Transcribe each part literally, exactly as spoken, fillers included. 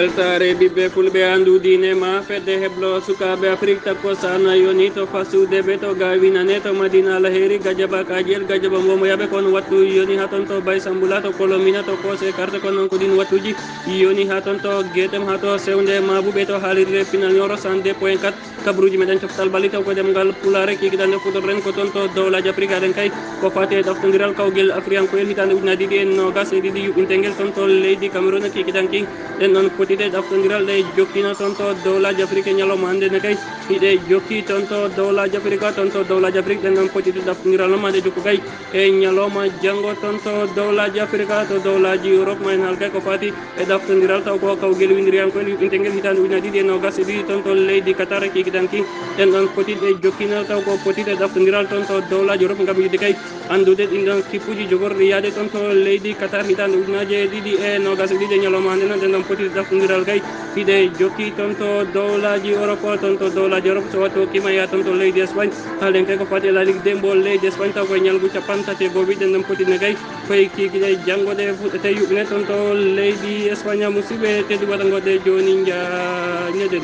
Weltaare ɓiɓɓe fulɓe, anndu diine ma fedde heblo sukaaɓe Afrik takko sana yoni to fasude ɓe to gawinane to Madina Alheri gajaba kajel gajaba mbomoyaɓe kon wattu yoni ha ton to Bay Sambula to Kolomina to Kose Karte kon non ko ɗin wattuji yoni ha ton to Getem ha to sewnde mabuɓe to haalirde final ñoro cent deux point quatre. Kabruji meɗen coftal bali taw ko demgal pulaare kikiɗande fuɗoren ko ton to dowlaji Afrik aɗen kay ko fati e ɗaftondiral kawgel afriyankoyel hitande ujunnaji ɗiɗi e nogas e ɗiɗi yuɓɓintel ngel ton to leydi Cameroun kikiɗanki. Ɗen ɗon potite ɗaftondiral ɗe jokkino ton to dowlaji Afrik e ñalawma hannde ne kay hiɗe jokki ton to dowlaji Afrik ton to dowlaji Afrik ɗen ɗon potite ɗaftondiral noon maɗe jokku kay e ñalawma janngo ton to dowlaji Afrik to dowlaji Europe ma en haalkay ko fati e ɗaftondiral taw ko kawgel winndiriyankol yuɓɓintel ngel hitaande ujunnaji ɗiɗi e noogas e ɗiɗi ton to leydi Qatar e kikiɗanki. Ɗen ɗon potitɗe jokkino taw ko potitɗe ɗaftondiral ton to dowlaji Europe ngam yiɗde kay anndude ɗin ɗon kippuji jogorɗi yaade ton to leydi Qatar hitaande ujunnaji ɗiɗi e noogas e ɗiɗi e ñalawma hannde noon ɗen ɗon potitɗe ɗaftondiral kay hiɗe jokki ton to dowlaji Europe ton to dowlaji Europe so wattu kiima yaa ton to leydi Espagne. Haalden kay ko fati e La Ligue de mbo leydi Espagne taw koye ñalngu capanɗe tati e goho ɗen ɗon potitɗe kay koye kikiɗe janngo ɗe fuɗɗete yuɓɓine ton to leydi Espagne musidɓe tedduɓe waɗango ɗe jooni njañoɗen.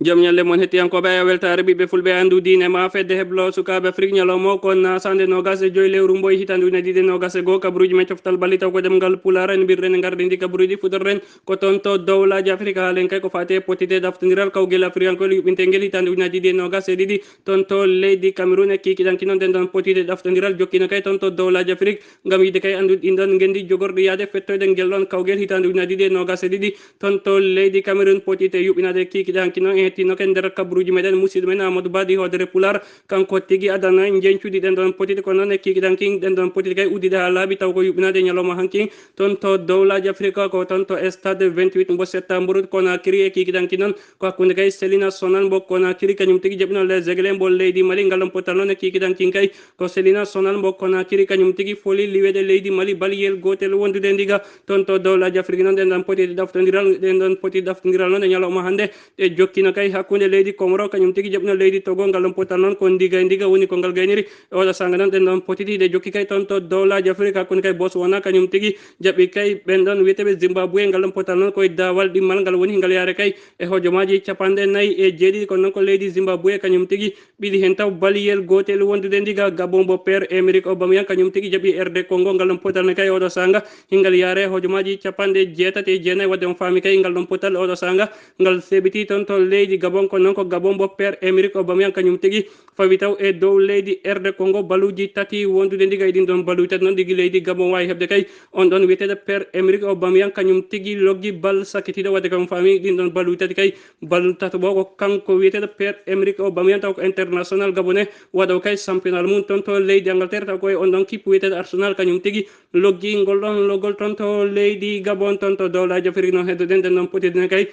Jom ñalle mon hettiyankooɓe a weltaare ɓiɓɓe fulɓe anndu diine ma fedde heblo sukaaɓe Afrik ñalawma o kon sande nogas e joyi lewru mboy hitande ujunnaji ɗiɗi e nogas e goho kabruji men coftal bali taw ko ɗemngal pulaar en mbirɗen e ngarɗindi kabruji fuɗorɗen ko ton to dowlaji Afrik haalen kay ko fati e potite ɗaftondiral kawgel afriyankoyel yuɓɓintel ngel hitande ujunnaji ɗiɗi e nogas e ɗiɗi ton to leydi Cameroun e kikiɗanki noon ɗen ɗon potite ɗaftondiral jokkino kay ton to dowlaji Afrik ngam yiɗde kay anndude ɗin ɗon ngenndi jogorɗi yaade fettoyde ngel ɗon kawgel hitaande ujunnaji ɗiɗi e noogas e ɗiɗi ton to leydi Cameroun potite yuɓɓinaade kikiɗanki noon e hettinooke nder kabruuji meɗen musidɗo men Amadou Ba ɗi hoodere Pulaar. Kanko tigi adana njeñcudi ɗen ɗon potite ko noon e kikiɗanki ɗen ɗon potite kay uddiɗe haa laaɓi taw ko yuɓɓinaade ñalawma hanki ton to dowlaji Afrique ko ton to stade vingt-huit mbo septembre Conakry e kikiɗanki noon ko hakkunde kay Selina Sonal mbo Conakry kañum tigi jaɓino les Aigles mbo leydi Mali ngal ɗon potal noon e kikiɗanki kay ko Selina Sonal mbo Conakry kañum tigi foli liweede leydi Mali baliyel gootel wondude ndiga ton to dowlaji Afrique noon ɗen ɗon poti ɗaftondiral ɗen ɗon poti ɗaftondiral noon e ñalawma hannde ɗe jokkino kay hakkunde leydi Comoro kañum tigi jaɓino leydi Togo ngal ɗon potal noon ko ndiga e ndiga woni ko ngal gayniri e oɗo sanga noon ɗen ɗon potiti ɗe jokki kay ton to dowlaji Afrique hakkunde kay Botswana kañum tigi jaɓi kay ɓen ɗon wiyeteɓe Zimbabwe ngal ɗon potal noon koye daawal ɗimmal ngal woni ngal yaare kay e hojomaaji capanɗe nayi e jeeɗiɗi kono noon ko leydi Zimbabwe kañum tigi ɓili heen taw baliyel gootel wondude ndiga Gabon mbo Pierre Emerick Aubameyang kañum tigi jaɓi R D Congo ngal ɗon potal ne kay oɗo sanga hingal yaare hojomaaji capanɗe jeetati e jeenayi wadde on faami kay ngal ɗon potal oɗo sanga ngal seɓiti toon to leydi Gabon kono noon ko Gabon mbo Pierre Emerick Aubameyang kañum tigi fawi taw e dow leydi R D Congo baluuji tati wondude ndiga e ɗin ɗon baluuji tati noon ɗigi leydi Gabon waawi heɓde kay on ɗon wiyeteeɗo Pierre Emerick Aubameyang kañum tigi loggi bal sakkitiiɗo wadde kam faami ɗin ɗon baluuji tati kay bal tataɓo ko kanko wiyeteeɗo Pierre Emerick Aubameyang taw ko international gabonais waɗo kay championnat mum toon to leydi Angleterre taw koye on ɗon kippu wiyeteeɗo Arsenal kañum tigi loggi ngol ɗon loggol toon to leydi Gabon toon to dowlaji Afrique noon heddoɗen ɗen ɗon potidene kay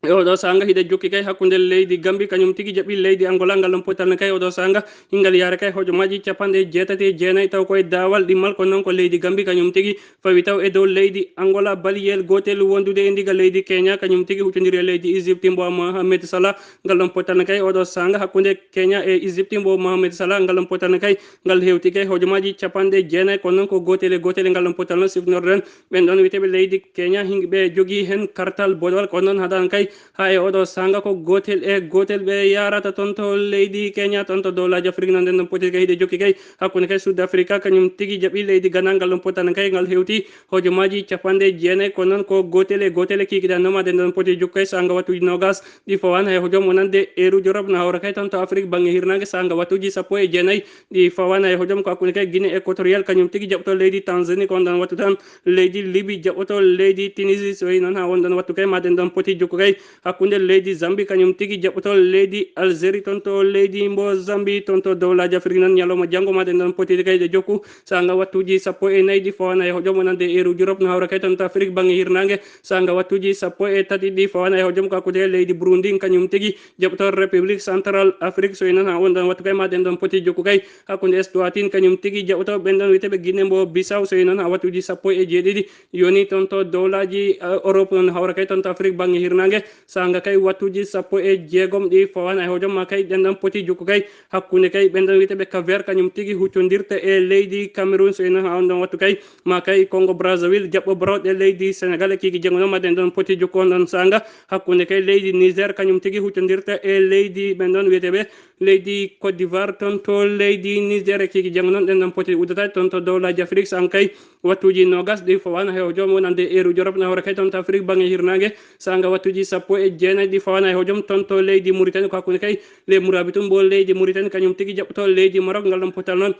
e oɗo sanga hiɗe jokki kay hakkunde leydi Gambi kañum tigi jaɓi leydi Angola ngal ɗon potal ne kay oɗo sanga hingal yaare kay hojomaaji capanɗe jeetati e jeenayi taw koye daawal ɗimmal kono noon ko leydi Gambi kañum tigi fawi taw e dow leydi Angola baliyel gootel wondude e ndiga leydi Kenya kañum tigi huccondiri e leydi Égypte mbo Mohamed Salah ngal ɗon potal ne kay oɗo sanga hakkunde Kenya e Égypte mbo Mohamed Salah ngal ɗon potal ne kay ngal hewti kay hojomaaji capanɗe jeenayi kono noon ko gootel e gootel e ngal ɗon potal noon sifnorɗen ɓen ɗon wiyeteeɓe leydi Kenya himɓe jogii heen kartal boɗewal kono noon haɗan kay haa e oɗo saanga ko gootel e gootel ɓe yaarata toon to leydi Kenya toon to dowlaaji Afrik noon nden ɗon poti kay hiɗe jokki kay hakkunde kay Sud Africa kañum tigi jaɓi leydi Ghana ngal ɗon potana kay ngal hewti hojomaaji capanɗe jeenayi kono noon ko gootel e gootel e kiikiɗe annoma nden ɗon poti jokki kay saanga wattuuji noogas ɗi fawaani hay hojom wonande eeruuji Europe no hawra kay toon to Afrik baŋnge hirnaange saanga wattuuji sappo e jeenayi ɗi fawaani hay hojom ko hakkunde kay Guinée équatoriale kañum tigi jaɓto leydi Tanzanie ko on ɗon wattu tan leydi Libi jaɓoto leydi Tunisie so yi noon haa wonɗon wattu kay ma ɗen ɗon poti jokku kay hakkunde leydi Zambie kañum tigi jaɓoto leydi Algérie toon to leydi mbo Zambie toon to dowlaaji Afrik noon ñalawma janngo ma ɗen ɗon poti kay ɗe jokku saanga wattuuji sappo e nayi ɗi fawaani hay hojom wonande eeruuji Europe no hawra kay toon to Afrik baŋnge hirnaange saanga wattuuji sappo e tati ɗi fawaani hay hojom ko hakkunde leydi Burundi kañum tigi jaɓoto République Central Afrique so yi noon haa wonɗon wattu kay ma ɗen ɗon poti jokku kay hakkunde Eswatini kañum tigi jaɓoto ɓen ɗon wiyeteeɓe Guinée mbo Bissau so yi noon haa wattuuji sappo e jeeɗiɗi yoni toon to dowlaaji Europe no hawra kay toon to Afrik baŋnge hirnaange Saanga kay wattuuji sappo e jeegom ɗi fawaana e hojom ma kay ɗen ɗon poti jokku kay hakkunde kay ɓen ɗon wiyeteeɓe Cap Vert kañum tigi huccondirta e leydi Cameroun. So enen haa on ɗon wattu kay ma kay Congo Brazzaville jaɓɓo baroɗe leydi Sénégal e kiiki janngo noon ma ɗen ɗon poti jokku on ɗon saanga hakkunde kay leydi Niger kañum tigi huccondirta e leydi ɓen ɗon wiyeteeɓe leydi Côte d'Ivoire toon to leydi Niger e kiiki janngo noon ɗen ɗon poti uddataade toon to dowlaaji Afrik saanga kay wattuuji noogas ɗi fawaana heewo joom wonande eeruji Europe na hoore kay toon to Afrik baŋnge hirnaange saanga wattuuji sappo e jeenayi ɗi fawaana heewo joom toon to leydi Mauritanie ko hakkunde kay les Mourabitoun mbo leydi Mauritanie kañum tigi jaɓɓoto leydi Maroc ngal ɗon potal noon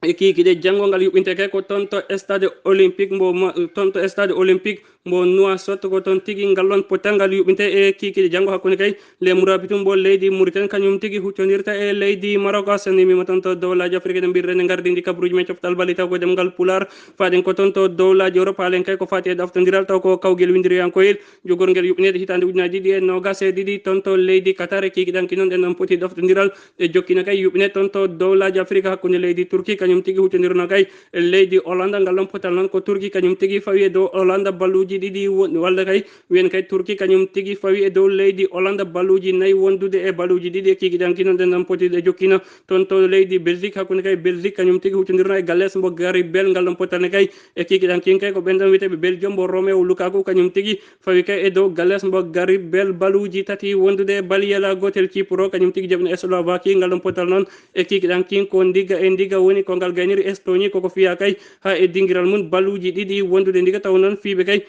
e kiikiɗe janngo ngal yuɓɓinte kay ko toon to stade olympique mbo ma- toon to stade olympique mbo Nouakchott ko toon tigi ngal ɗon potal ngal yuɓɓinte e kiikiɗe janngo hakkunde kay les Mourabitoun mbo leydi Mauritanie kañum tigi huccondirta e leydi Maroc. A senndiima toon to dowlaaji Afrik eɗen mbirrene ngardindi kabaruuji men coftal bali taw ko ɗemngal Pulaar faɗen ko toon to dowlaaji Europe haalen kay ko faati e ɗoftondiral taw ko kawgel winndiriyankoyel jogorngel yuɓɓineede hitaande ujunaaji ɗiɗi e noogas e ɗiɗi toon to leydi Qatar e kiikiɗanki noon ɗen ɗon poti ɗoftondiral ɗe jokkina kay yuɓɓine toon to dowlaaji Afrik hakkunde leydi Turki kañum tigi huccondirno kay e leydi Hollande ngal ɗon potal noon ko Turki kañum tigi fawi e dow Hollande balluuji ɗiɗi won- walla kay wiyen kay Turki kañum tigi fawi e dow leydi Hollande balluuji nayi wondude e balluuji ɗiɗi e kiikiɗanki noon ɗen ɗon poti ɗe jokkino toon to leydi Belgique hakkunde kay Belgique kañum tigi huccondirno e Galles mbo Gareth Bale ngal ɗon potal ne kay e kiikiɗankin kay ko ɓen ɗon wiyeteeɓe Belgium mbo Romelu Lukaku kañum tigi fawi kay e dow Galles mbo Gareth Bale balluuji tati wondude e baliyel gootel Kipro kañum tigi jaɓɓino e Slovaquie ngal ɗon potal noon e kiikiɗankin ko ndiga e ndiga woni ko ngal gayniri Estonie koko fiya kay haa e dingiral mum balluuji ɗiɗi wondude ndiga taw noon fiiɓe kay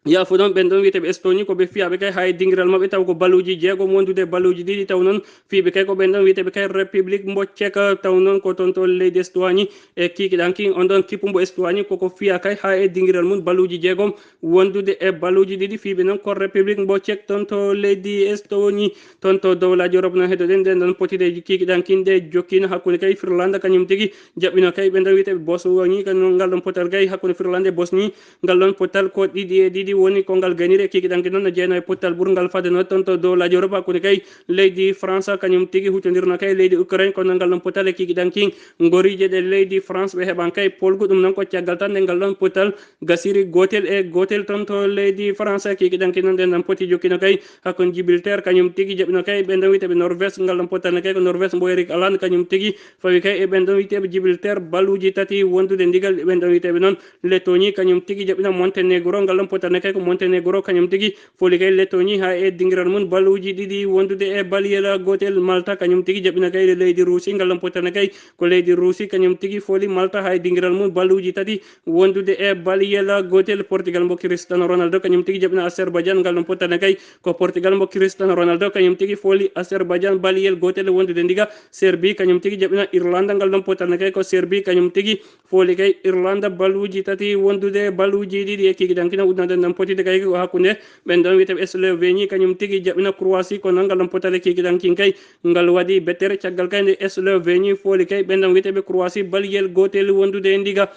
yaafo noon ɓen ɗon wiyeteeɓe Estonie ko ɓe fiyaaɓe kay haa e dingiral maɓɓe taw ko balluuji jeegom wondude balluuji ɗiɗi taw noon fiiɓe kay ko ɓen ɗon wiyeteeɓe kay République mbo Tchèque taw noon ko toon to leydi Estonie e kiikiɗankin on ɗon kippu mbo Estonie koko fiya kay haa e dingiral mum balluuji jeegom wondude e balluuji ɗiɗi fiiɓe noon ko République mbo Tchèque toon to leydi Estonie toon to dowlaaji Europe noon heddoɗen ɗen ɗon potideeji kiikiɗankin ɗe jokkino hakkunde kay Finlande kañum tigi jaɓɓino kay ɓen ɗon wiyeteeɓe Boswoni kay noon ngal ɗon potal kay hakkunde Finlande e Bosnie ngal ɗon potal ko ɗiɗi e ɗiɗi woni ko ngal gayniri e kiikiɗanke noon no jeeyno e pottal ɓurngal fadde noon toon to dowlaaji Europe hakkunde kay leydi France kañum tigi huccondirno kay leydi Ukraine kono ngal ɗon potal e kiikiɗankin ngoriije ɗe leydi France ɓe heɓan kay polgu ɗum noon ko caggal tan nde ngal ɗon potal gasiri gootel e gootel toon to leydi France kiikiɗanke noon ɗen ɗon poti jokkino kay hakkunde Gibraltar kañum tigi jaɓɓino kay ɓen ɗon wiyeteeɓe Norvège ngal ɗon potal ne kay ko Norvège mbo Erik Haaland kañum tigi fawi kay e ɓen ɗon wiyeteeɓe Gibraltar balluuji tati wondude ndigal e ɓen ɗon wiyeteeɓe noon Lettonie kañum tigi jaɓɓino Montenegro ngal ɗon potal ne kay ko Montenegro kañum tigi foli kay Lettonie haa e dingiral mum balluuji ɗiɗi wondude e baliyel gootel Malta kañum tigi jaɓɓino kay leydi Russie ngal ɗon potal ne kay ko leydi Russie kañum tigi foli Malta haa e dingiral mum balluuji tati wondude e baliyel gootel Portugal mbo Cristiano Ronaldo kañum tigi jaɓɓino Azerbaijan ngal ɗon potal ne kay ko Portugal mbo Cristiano Ronaldo kañum tigi foli Azerbaijan baliyel gootel wondude ndiga Serbie kañum tigi jaɓɓino Irlande ngal ɗon potal ne kay ko Serbie kañum tigi foli kay Irlande balluuji tati wondude balluuji ɗiɗi e kiikiɗankin uddanaɗen ɗon potide kay ko hakkunde ɓen ɗon wiyeteeɓe Slovénie kañum tigi jaɓɓino Croatie kono ngal ɗon potal e kiikiɗankin kay ngal waɗi bettere caggal kay nde Slovénie foli kay ɓen ɗon wiyeteeɓe Croatie baliyel gootel wondude e ndiga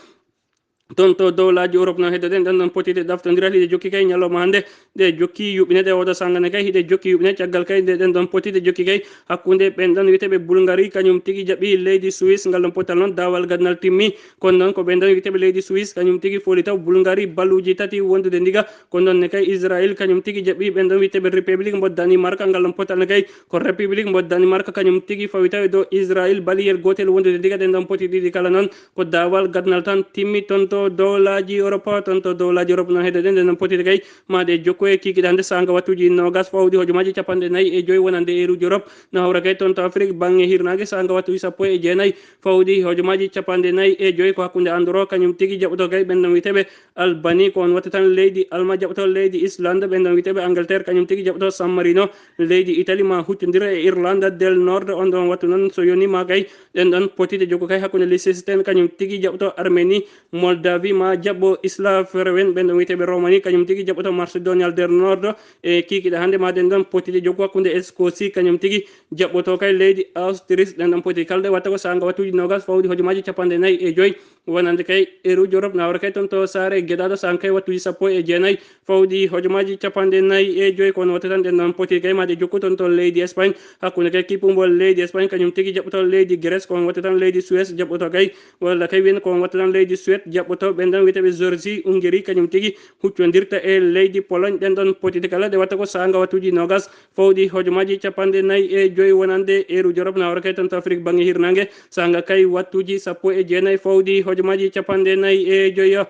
toon to dowlaaji Europe noon heddoɗen ɗen ɗon potide ɗoftondiral hiɗe jokki kay ñalawma hannde ɗe jokki yuɓɓine ɗe oɗo sangane kay hiɗe jokki yuɓɓine caggal kay nde ɗen ɗon potide jokki kay hakkunde ɓen ɗon wiyeteeɓe Bulgarie kañum tigi jaɓɓi leydi Suisse ngal ɗon potal noon daawal gadnal timmi kono noon ko ɓen ɗon wiyeteeɓe leydi Suisse kañum tigi foli taw Bulgarie balluuji tati wondude ndiga kono noon ne kay Israël kañum tigi jaɓɓi ɓen ɗon wiyeteeɓe République mbo Danemark ngal ɗon potal ne kay ko République mbo Danemark kañum tigi fawi taw e dow Israël baliyel gootel wondude ndiga ɗen ɗon poti ɗiɗi kala noon ko daawal gadnal tan timmi toon to dowlaaji Europe toon to dowlaaji Europe noon heddoɗen ɗen ɗon potide kay ma ɗe jokko e kiikiɗe hannde saanga wattuuji noogas fawɗi hojomaaji capanɗe nayi e joyi wonande eeruji Europe no hawra kay toon to Afrique baŋnge hirnaange saanga wattuuji sappo e jeenayi fawɗi hojomaaji capanɗe nayi e joyi ko hakkunde Andorra kañum tigi jaɓɓoto kay ɓen ɗon wiyeteeɓe Albanie ko on wattu tan leydi Alma jaɓɓoto leydi Islande ɓen ɗon wiyeteeɓe Angleterre kañum tigi jaɓɓoto San Marino leydi Italie ma huccondira e Irlande del Nord on ɗon wattu noon so yoni ma kay ɗen ɗon potide jokko kay hakkunde Liechtenstein kañum tigi jaɓɓoto Armenie Moldavie ma jaɓɓo Isla Feroen ɓen ɗon wiyeteeɓe Roumanie kañum tigi jaɓɓoto Macédoine del Nord e kiikiɗe hannde ma ɗen ɗon potide jokko hakkunde Scotie kañum tigi jaɓɓoto kay leydi Autriche ɗen ɗon poti kalde watta ko saanga wattuuji noogas fawɗi hojomaaji capanɗe nayi e joyi wonande kay eeruji Europe no hawra kay toon to saare geɗaɗo saanga kay wattuuji sappo e jeenayi fawɗi hojomaaji capanɗe nayi e joyi kono watta tan ɗen ɗon poti kay ma ɗe jokku toon to leydi Espagne hakkunde kay kippu mbo leydi Espagne kañum tigi jaɓɓoto leydi Grèce ko on watta tan leydi Suède jaɓɓoto kay walla kay wiyen ko on watta tan leydi Suède jaɓɓoto to ɓen ɗon wiyeteeɓe Georgie, Hungary, kañum tigi huccondirta e leydi Pologne. Ɗen ɗon potiti kala ɗe watta ko saanga wattuuji noogas fawdi hojomaaji capanɗe nayi e joyi wonande eeruuji Europe na wara kay tan to Afrique baŋnge hirnaange, saanga kay wattuuji sappo e jeenayi fawdi hojomaaji capanɗe nayi e joyi.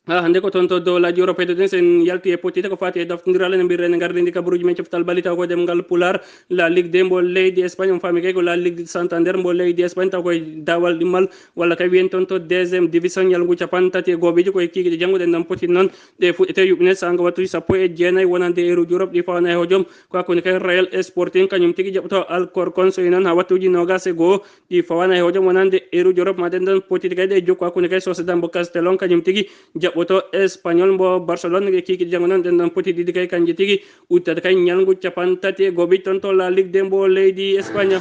Ha hannde ko toon to dowlaaji Europe ɗen sen yalti e pottiide ko faati e daftondiral ene mbirre ene ngardi ndi kabaruuji men coftal bali taw ko ɗemngal Pulaar. La Ligue deux mbo leydi Espagne, on faami kay ko La Ligue Santander mbo leydi Espagne, taw koye daawal ɗimmal walla kay wiyen toon to deuxième division, ñalngu capanɗe tati e gooɓeeji. Koye kiikiiɗe janngo ɗen ɗon poti noon ɗe fuɗɗete yuɓɓine saanga wattuuji sappo e jeenayi wonande eeruuji Europe ɗi fawana e hojom. Ko hakkunde kay Real Sporting kañum tigi jaɓɓoto Alcorcon, so noon ha wattuuji noogas e goo ɗi fawana e hojom wonande eeruuji Europe. Ma ɗen ɗon potiti kay ɗe jokku hakkunde kay Sociedad mbo Castellon kañum tigi jaɓɓoto Espagnol mbo Barcelone. E kiikiiɗe janngo noon ɗen ɗon poti ɗiɗi kay kanji tigi udditata kay ñalngu capanɗe tati e gooɓeeji toon to La Ligue deux mbo leydi Espagne.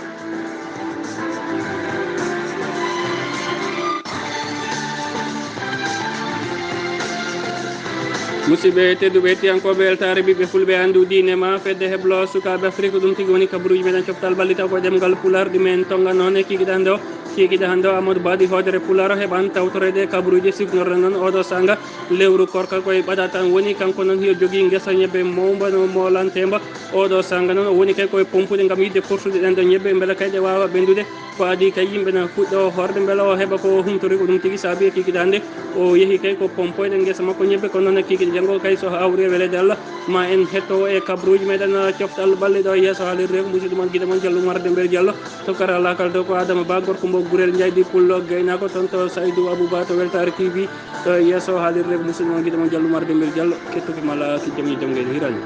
Musidɓe tedduɓe, hettiyankooɓe weltaare ɓiɓɓe fulɓe, anndu diine ma fedde heblo sukaaɓe Afrik, ɗum tigi woni kabaruuji meɗen coftal ballitaw ko ɗemngal Pulaar ɗi men tonga noon e kiikiiɗe hannde o. Kiikiiɗe hannde o Amadou Badi hoodere Pulaar o heɓan tawtoreede kabaruuji sifnorɗen noon oɗo saanga. Lewru korka koye ɓada tan woni, kanko noon hiyo jogii ngesa ñebbe mawmba no molantemba. Oɗo saanga noon o woni kay koye pompude ngam yiɗde portude ɗen ɗo ñebbe mbele kay ɗe waawa ɓenndude. Ko adii kay yimɓe na fuɗɗo hoorde mbele o heɓa ko humtori, ko ɗum tigi saabi e kiikiiɗe hannde o yehi kay ko pompoyde ngesa makko ñebbe. Kono noon e kiikiiɗe janngo kay so hawri e weleede Allah ma en hetto e kabaruuji meɗen coftal ɓalli ɗo yeeso haalirde ko musidɗo mon giɗo mon Diallo Oumar Dembel Diallo. To karalaagal to ko Adama Ba, gorko mbo Gurel Njaydi Pullo, gaynaako toon to Saydou Abou Ba to Weltaare T V. To yeeso haalirde ko musidɗo mon giɗo mon Diallo Oumar Dembel Diallo. Kettuki mala ki jam e jam ngeen hirani.